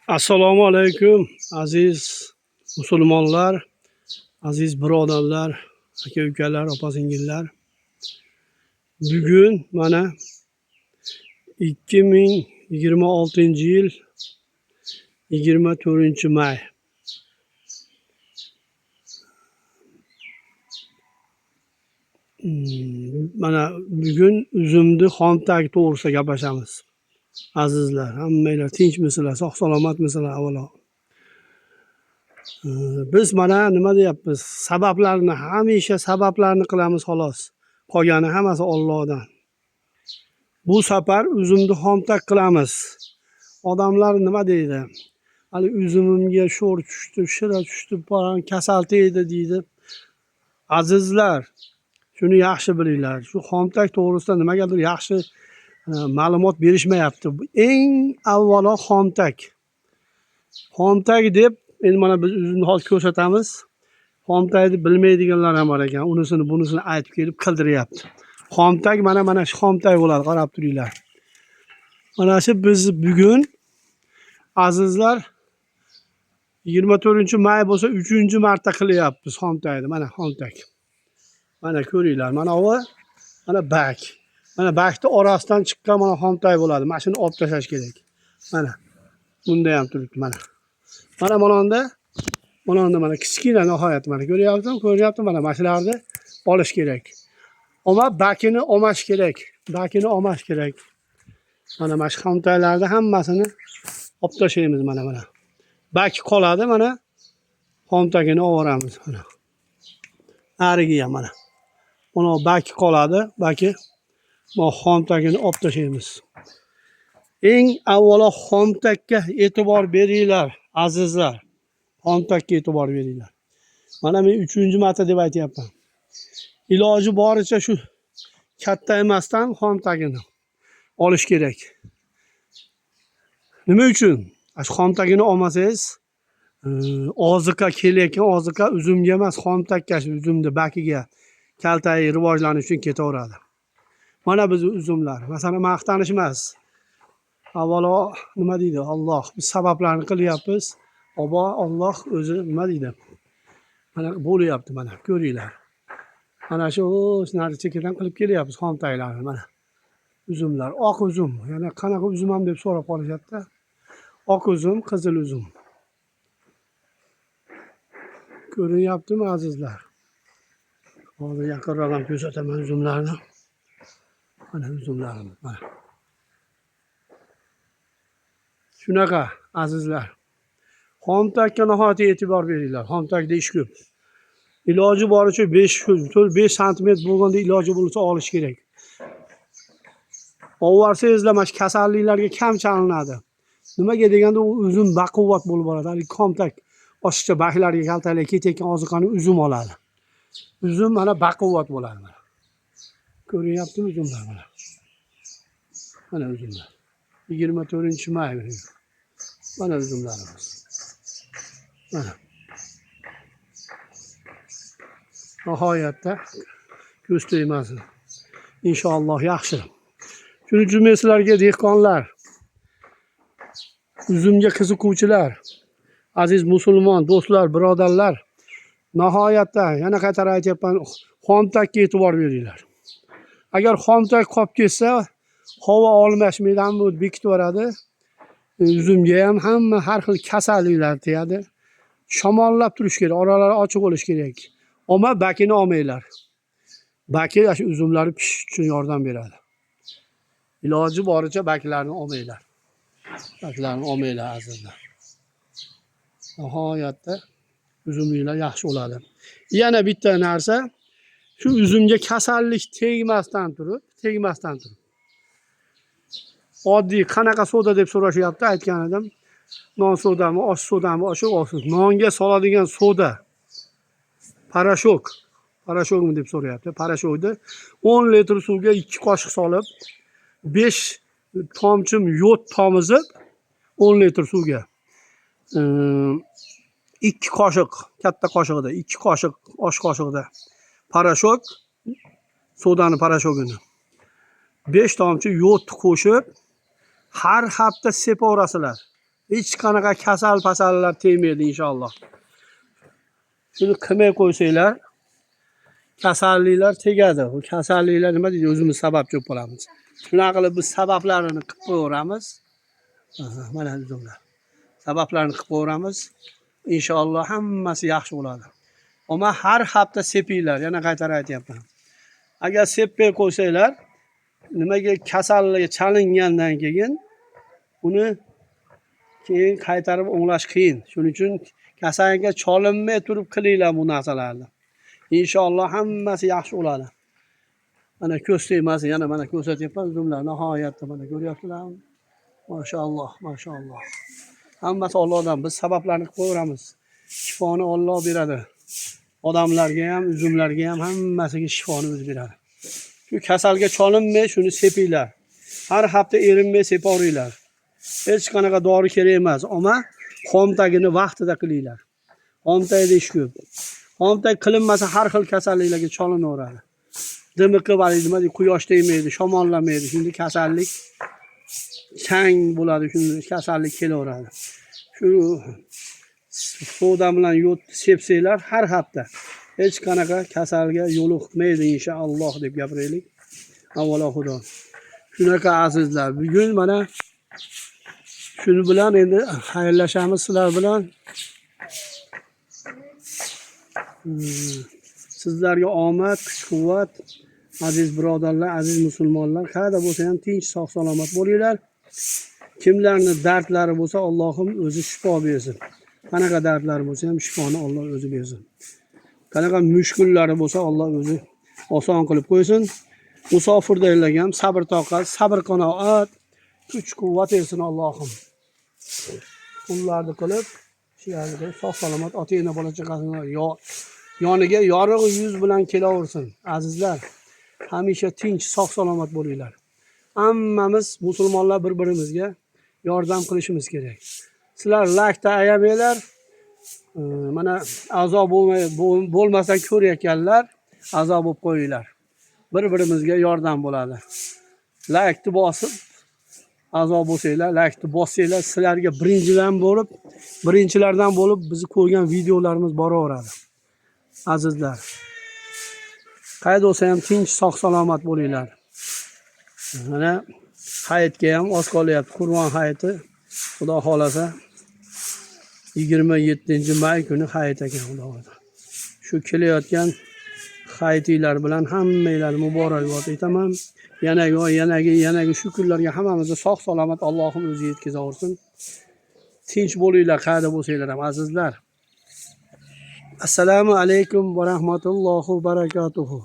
Assalomu alaykum, aziz musulmonlar, aziz birodarlar, aka ukalar, opa singillar. Bugun mana 2026-yil 24 may. Mana bugun uzumni xomtagi to'g'risida gaplashamiz. Azizlar, hammanglar tinchmisizlar, sog' salomatmisizlar avvalo? Biz mana nima deyapmiz? Sabablarni, hamisha sabablarni qilamiz xolos. Qolgani hammasi Ollohdan. Bu safar uzumni xomtak qilamiz. Odamlar nima deydi? Hali uzumimga sho'r tushdi, shira tushdi, falon kasal tegdi deydi. Azizlar, shuni yaxshi bilinglar. Shu xomtak to'g'risida nimagadir yaxshi ma'lumot berishmayapti. Eng avvalo xomtak. Xomtak deb endi mana biz uzumni hozir ko'rsatamiz. Xomtakni bilmaydiganlar ham bor ekan. Unisini bunisini aytib kelib qildiryapti. Xomtak mana shu xomtak bo'ladi, qarab turinglar. Mana shu biz bugun, azizlar, 24 may bo'lsa, 3 marta qilyapmiz xomtakni. Mana xomtak. Mana ko'ringlar. Mana bu, mana bak. Mana bakni orasidan chiqqan mana xomtak bo'ladi. Mana shuni olib tashlash kerak. Mana. Bunda ham turibdi mana. Mana unda mana kichkina nihoyat, mana ko'ryapsizmi? Ko'ryapti, mana shularni olish kerak. Ammo bakini olmash kerak. Bakini olmash kerak. Mana shu xomtaklarni hammasini olib tashlaymiz mana. Bak qoladi mana. Xomtagini olib mana. Narigi ham mana. Mana baki qoladi, baki. Bu xomtagini olib tashlaymiz. Eng avvalo xomtakka e'tibor beringlar, azizlar. Xomtakka e'tibor beringlar. Mana men 3 marta deb aytyapman. Iloji boricha shu katta emasdan xomtagini olish kerak. Nima uchun? Shu xomtagini olmasangiz, oziqa kelayotgan oziqa uzumga emas, xomtakka, shu uzumni bakiga kaltayi rivojlanish uchun ketaveradi. Mana bizni uzumlar. Masalan, maqtanish emas. Avvalo nima deydi? Alloh, biz sabablarni qilyapmiz. Obo Alloh o'zi nima deydi? Mana bo'lyapti, mana ko'ringlar. Mana shu nari chekkadan qilib kelyapmiz xomtaklarni mana. Uzumlar, oq uzum. Yana qanaqa uzum ham deb so'rab qolishadi-da. Oq uzum, qizil uzum. Ko'rinyaptimi, azizlar? Hozir yaqinroq ham ko'rsataman uzumlarni. Mana uzumlarimiz mana. Shunaqa, azizlar. Xomtakka nihoyat e'tibor beringlar. Xomtakda ish ko'p. Iloji boricha 5 4-5 santimetr bo'lganda iloji bo'lsa olish kerak. Olvorsangizlar mana shu kasalliklarga kam chalinadi. Nimaga deganda u uzum baquvvat bo'lib boradi. Haligi xomtak oshiqcha baklarga kaltaklar ketayotgan oziqani uzum oladi. Uzum mana baquvvat bo'ladi mana. Ko'rinyaptimi uzumlar mana? Mana uzumlar. 24 may. Mana uzumlarimiz. Mana. Nihoyatda ko'z tegmasin. Inshaalloh yaxshi. Shuning uchun men sizlarga, dehqonlar, uzumga qiziquvchilar, aziz musulmon do'stlar, birodarlar, nihoyatda yana qaytarib aytyapman, xomtakka e'tibor beringlar. Agar xomtak qolib ketsa, havo almashmaydi, bekitib yuboradi. Uzumga ham hamma har xil kasalliklar tegadi. Shamollab turish kerak, oralari ochiq bo'lishi kerak. Olma bakini olmanglar. Baki shu uzumlarni pishish uchun yordam beradi. Iloji boricha baklarni olmanglar. Baklarni olmanglar, azizlar. Nihoyatda uzumliklar yaxshi bo'ladi. Yana bitta narsa, shu uzumga kasallik tegmasdan turib. Oddiy qanaqa soda deb so'rashyapti, aytgan edim. Non sodami, osh sodami, oshu osh. Nonga soladigan soda. Порошок. Порошок mi deb so'rayapti. Порошок ni 10 litr suvga 2 qoshiq solib, 5 tomchi yod tomizib 10 litr suvga 2 qoshiq, katta qoshig'ida, 2 qoshiq osh qoshig'ida порошок, sodani порошок ini 5 tomchi yod qo'shib har hafta sepaverasizlar. Hech qanaqa kasal pasallar tegmaydi inshaalloh. Shuni qilmay qo'ysanglar, kasalliklar tegadi. Bu kasalliklar nima deydi, o'zimiz sababchi bo'lib qolamiz. Shunaqa qilib biz sabablarini qilib qo'yaveramiz. Aha, mana uzumlar. Sabablarini qilib qo'yaveramiz. Inshaalloh hammasi yaxshi bo'ladi. Ammo har hafta sepinglar, yana qaytarib aytyapman. Agar seppay qo'ysanglar, nimaga kasallikka chalingandan keyin uni keyin qaytarib o'nglash qiyin. Shuning uchun kasallikka cholinmay turib qilinglar bu narsalarni. Inshaalloh hammasi yaxshi bo'ladi. Mana ko'z tegmasin, yana mana ko'rsatyapman uzumlar nihoyatda, mana ko'ryapsizlarmi? Mashalloh, mashalloh. Hammasi Allohdan. Biz sabablarni qilib qo'yaveramiz. Shifoni Alloh beradi. Odamlarga ham, uzumlarga ham, hammasiga shifoni o'zi beradi. Shu kasalga cholinmay shuni sepinglar. Har hafta erinmay sepaveringlar. Hech qanaqa dori kerak emas, ammo xomtagini vaqtida qilinglar. Xomtagida ish ko'p. Xomtag qilinmasa har xil kasalliklarga cholinaveradi. Dimiqib haligi nima deydi, quyosh tegmaydi, shamollamaydi. Shunda kasallik chang bo'ladi, shunda kasallik kelaveradi. Shu soda bilan yo'd sepsanglar har hafta hech qanaqa kasalga yo'liqmaydi inshaalloh deb gapiraylik. Avvalo Xudo. Shunaqa azizlar, bugun mana shuni bilan endi xayrlashamiz sizlar bilan. Sizlarga omad, kuch-quvvat, aziz birodarlar, aziz musulmonlar, qayerda bo'lsa ham tinch, sog' salomat bo'linglar. Kimlarni dardlari bo'lsa, Allohim o'zi shifo bersin. Qanaqa dardlari bo'lsa ham shifoni Alloh o'zi bersin. Qanaqa mushkullari bo'lsa Alloh o'zi oson qilib qo'ysin. Musofirdagilarga ham sabr toqat, sabr qanoat, kuch quvvat bersin Allohim. Pullarni qilib, shularni qilib sog' salomat ota ena bola chaqasini yoniga yorug' yuz bilan kelaversin. Azizlar, hamisha tinch, sog' salomat bo'linglar. Hammamiz musulmonlar bir-birimizga yordam qilishimiz kerak. Sizlar laykda ayamanglar. Mana a'zo bo'lmasa ko'rayotganlar a'zo bo'lib qo'yinglar. Bir-birimizga yordam bo'ladi. Laykni bosib a'zo bo'lsanglar, laykni bossanglar, sizlarga birinchilardan bo'lib bizni ko'rgan videolarimiz boraveradi. Azizlar, qayerda bo'lsa ham tinch, sog' salomat bo'linglar. Mana hayitga ham oz qolyapti, Qurbon hayiti. Xudo xohlasa 27 may kuni hayit ekan, Xudo xohlasa. Shu kelayotgan hayitinglar bilan hammanglarni muborakbod etaman. Yanagi shu kunlarga hammamizni sog' salomat Allohim o'zi yetkazaversin. Tinch bo'linglar qayerda bo'lsanglar ham, azizlar. Assalomu alaykum va rahmatullohi va barakatuhu.